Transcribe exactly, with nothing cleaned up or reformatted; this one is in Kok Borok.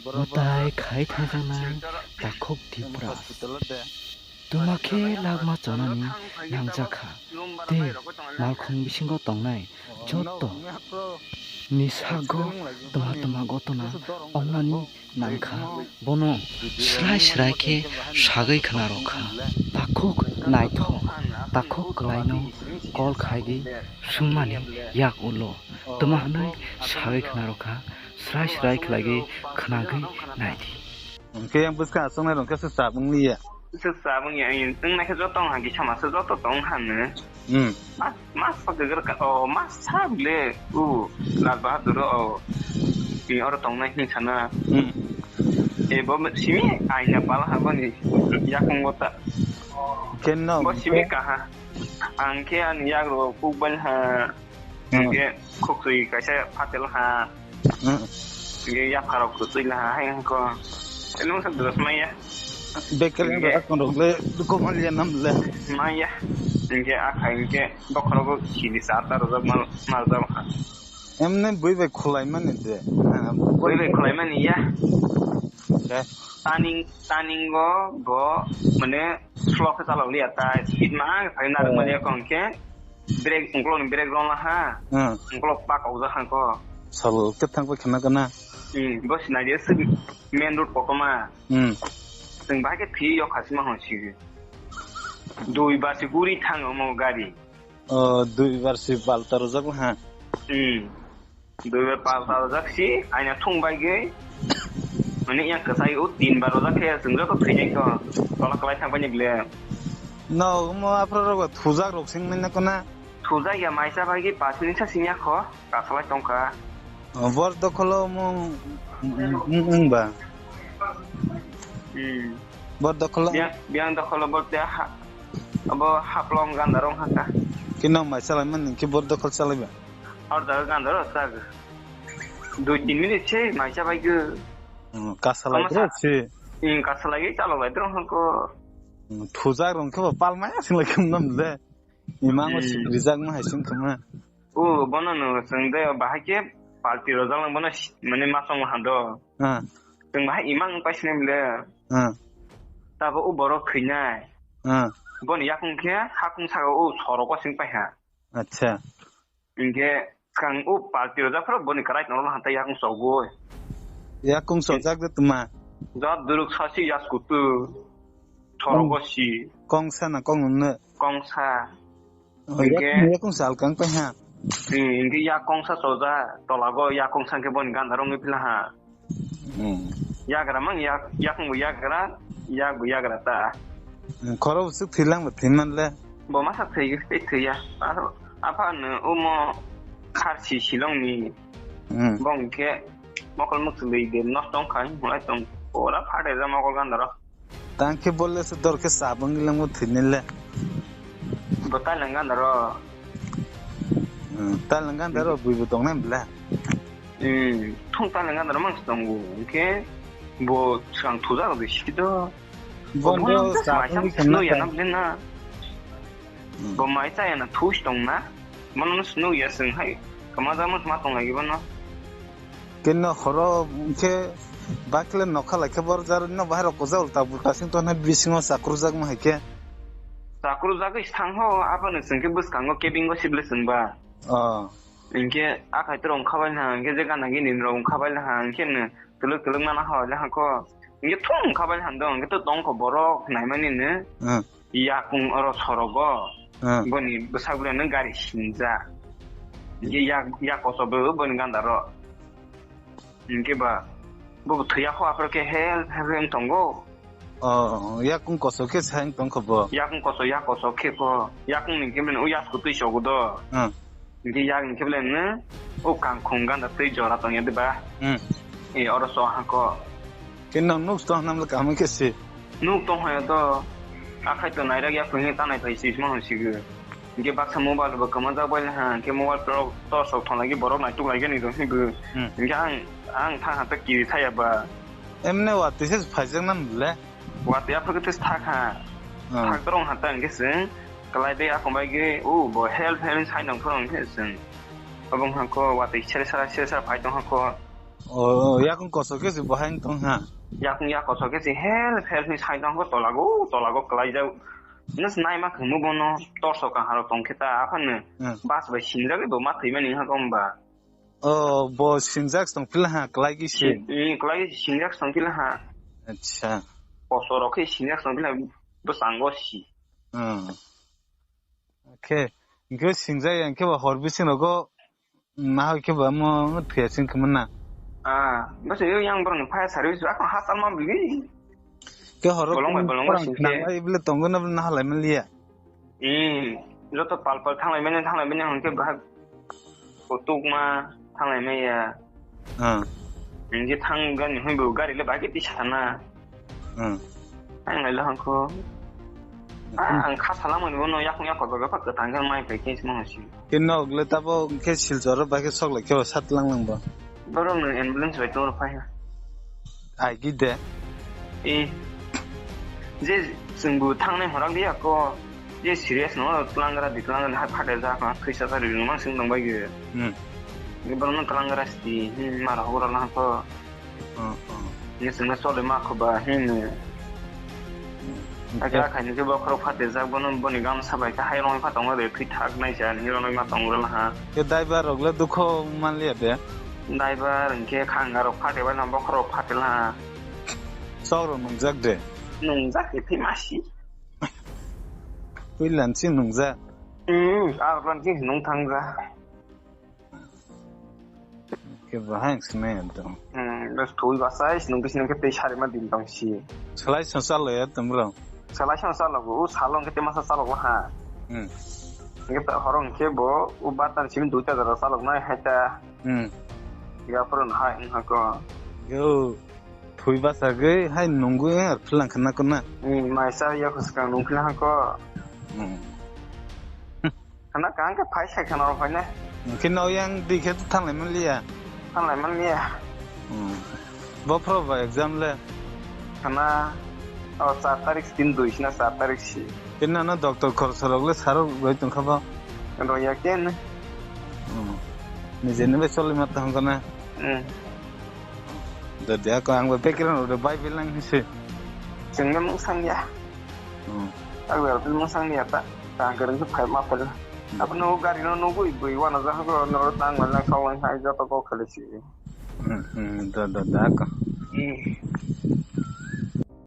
Mwtai khai thangjaknai takhuk Tipra. Twma khe lakma chonani nangjakha. Tei malkhung bisingo tongnai jotto ni sago twma twma gotona wngnani nangkha. Bono srai srai khe sagwi khna rwkha. Takhuk naithok, takhuk kwlaino kol khaigwi swngmani yak ulo twma hwnwi sagwi khna rwkha. Srai srai khlaiwi khnagwi naidi. Hwnkhe yang bwskang achuknai rwngkhe se chabwng liya. Se chabwng ya, wng naikhe joto wng hagi sama se joto tong hanu. Hmm. Mas, mas sa gagara ka, o, mas sa bile, u, Lal Bahadur, o, ni oro tongnai hin sana. Hmm. E, bo simi aina pala ha boni yakung bota. Kenno. Bo simi kaha. Ang khe ani yagro kukbal ha. Hmm. Hingke khuksui kaisa phatel ha. Hmm. Hingke yapharok kwtwi laha hai wngkho. Nwng sa dos maya. Bekereng hingke rok le duko maliya nam le. Maya. Hingke akhai hingke dokhorogo sini sa ta rojak mal, mal jam ha. Emne bui bai khulai mani de. Bui bai khulai mani ya. Taning, taningo bo mane slow khe chalok liya ta speed ma ang phai narwk mani kong khe. Brake, ungkolokni brake rwna ha. Hmm. Ungkolok pak kaujak ha ko. Sal khe thang pai khna kana. Hmm, bo sinai je swk main road kotorma. Hmm. Chwng bahai khe thwi yok khasima hwn sigi. Dui bar se guri thang omo gari. O, dui bar se palta rwjak ha. Hmm. Dui bar palta rwjak si, aina thung bai gwi. Mane yang kwchai o tin bar rwjak khe chwng joto thwi nai kho. Tola kwlai thang bai ni ble. No, omo aphra rok thujak rok sing nai na kona. Thujak ya maisa bai gwi pass minute sa sing ya kho. Kasalai tong kha. O, bor dokholo omo, wng, wng ba. Hmm. Bor dokholo. Biang, biang dokholo bor te ha, abo haplong ganda rong ha kha. Kino mai salai man ki bor dokhol salai ba. Or da ganda ro sa. Dui tin minute se mai sa bai gwi. Hmm, kasalai. Kama dro sa. Si. Hmm, kasalai gwi chalok lai dro ha ko. Hmm, thujak rong khe ba pal maya sing lai khum nam le. Imango. Hmm. Rijak ma hai sing khum ha. O, bono no chwng de bahai khe party rojak lang bono si-, mane ma chong hando. Ah. Chwng bahai imang pai sini le. Ah. Tabo o borok thwinai. Ah. Boni yakung khe hakung saka o sorok o sing pai ha. Acha. Hingke kang o party rojak phro boni karai tongro hanta yakung sogoi. Yakung sojak de tuma. Jat duruk sasi yas kutu. Sorok o si. Kong sa na kong nung ne. Kong sa. Oh, hingke yakung, yakung sal kang pai ha. Hmm, hingke yakung sa soja, tolago yakung sa hingke boni ganda rong nui pila ha. Hmm. Yagra mang yak, yakung bo yagra, yak bo yagra ta. Hmm, khoro bo suk thwilang bo thwiman le. Bo masa thwi, thwi thwiya. Aro, apha no umo kharsi silong ni. Hmm. Bong khe mokol muksulwi de nosto wngkha, mulai tong pura phatai ja mokol ganda ro. Tang khe bole se dor khe sabang gilangmo thwini le. Bo taleng ganda ro. Hmm, taleng ganda ro bui bo tongnai bla. Hmm, thung taleng ganda ro mang tongo. Hingke bo swkang thuja rok de siki do. Bo bo no no sa maisa thung sunu ya na. Hmm. Bo mai cha ya na thush tong na. Mono no sunu ya sung hai. Kama ja mo ma tong lagi bo no. Keno horo khe bakle nokha lai khe bor jar no bahai rok kujak ulta pulta sing tongnai bisingo chakrujak ma hai khe. Chakrujagwi thang ho, abono chwng khe bwskango cabin go sible chwng ba. Oh. Hinkhe akhai toro wngkha bai na, hinkhe je gana gini rok wngkha bai na, hinkhe no twlwk twlwk mana ho le hangko. Hinkhe thung wngkha bai hando, hinkhe to tongkho borok naimani no. Hmm. Yakung oro sorogo, hmm, boni bwsakgwlano gari sinjak. Hinkhe yak, yak kosobo boni gandaro. Hinkhe ba, bo thwiya kho aphuru khe hel hel wng tongo. Oh, yakung kosok khe sa wng tongkho bo. Yakung kosok, yak kosok khe kho. Yakung ni khe bini o yak kutui sogo do. Hmm. Hingke yak hingke bole nw o kangkhung ganda twi jora tongya de ba? Hmm. E, oro so hangko. Ke nang nuk tong nam le kaham ke se. Nuk tong haya to. Akhai to nairak yak hingke tanai phai sisma hon sigo. Hingke baksa mobile bo kwmajak bai ha, hingke mobile to, to sok thang lagi borok naituk lagi ni do hingke. Hmm. Hingke ang, ang thang ha to kiri thaya ba. Emne wa tise phaijak nam le. Watwi aphuru khe thak ha. Ah. Thak dorong ha ta hingke chwng kwlai de akong bai ge, o bo help help sai nang phuru hingke chwng. Obo wngkha kho watwi sere sara sere sara phai tong kha kho. O, yakung kosok khe se bo hai wng tong ha. Yakung ya kosok khe se hel hel hwnwi sai tong khe tolago, tolago kwlai jak. Nws naima khwngma bono torso kaharo tong khe ta aphano Hmm. Bus bai sinjagwi bo ma thwimani wngkha khe wngba. O, bo sinjak tong phila ha, kwlai gwi se. Sin-, hmm, kwlai gwi sinjak tong phila ha. Acha. Kosok rok khe sinjak tong phila bwskango si. Hmm. Khe, hwnkhe sinjak ya, hwnkhe ba hor bising rogo, nahoi khe ba mo thwiya sing khe mano. Ah, bwswk yang borokni fire service, ako hachal ma bili. Khe horo bolong bai bolong khorang sinjak. Thanglai bile tongo na bile nahalai manliya. Hmm, joto pal pal thanglai mani, thanglai mani hwnkhe bahai kutuk ma thanglai maya. Hmm. Hwnkhe thang gani hwnwi bo gari le bahai khe tisa na. Hmm. Ang lai lahang kho. Hmm. Ah, ang kha salamani bono yakung yakung jaga pha kwthang khe mai phai khe simo si. Khe nok le tabo khe Silchar bai khe sok lai khe sat lang lang bo. Borok no ambulance bai tong phai ha. Ai gi de. Eh. Je chwng bo thangnai horak liya ko. Je serious no tlangra di tlangra hai phate ja kha khisa sari mang sing dong bai ge. Hmm. Ge borok no tlangra sti, hmm, mara hora lang ko. Hmm, hmm. Ye sengna chole ma kho ba, hmm. Hmm. Ake akhai ni ke bokhorok phatijak, bono boni gamsa bai khe hai rongwi pha tongo de, thwi thak nai cha ni rongwi ma tongo la ha. Ke driver rok le dukho manliya de? Driver hwnkhe khanga rok phate bai na bokhorok phate la ha. Chok rok nungjak de? Nungjak de thwi masi. Puilan si nungjak? Hmm, aroklan si nung thangja. Khe bahai wng sinai ya tong. Hmm, bas thwi basai, sinung khe sinung khe tei sari ma din tong si. Salai song chalo ya tong bro. Salai song chalo bo, u salong khe tei masa chalo bo ha. Hmm. Khe ta horong khe bo, u batan simi duita jora chalo nai hai ta. Hmm. Ya pura na hai wng ha ko. Yo, thwi basagwi hai nungwi ar philang khana ko na. Hmm, mai sa ya khos ka nung philang ha ko. Hmm. Khana kaham khe phai sai khana rw phai nai. Hwnkhe no yang di khe thanglai manliya. Thanglai manliya. Hmm. Bophro ba exam le? Khana o char tarik tin dui sina char tarik si. Khe nano doctor khorsa rok le sarok roi tongkha ba? Roya ken. Hmm. Nije ni bai choli ma tong kana? Hmm. Da dia ko ang ba background rok bai bilang hisi. Chwngno mung sang ya. Hmm. Ang bai rok mung sang ya ta. Ta ang kwrwng khe phai ma phai. Hmm. Abono gari no nugwi bwi wana jahai ko no tang ma lang song lang hai joto ko khali si. Hmm, hmm, da, da, da, ko. Hmm.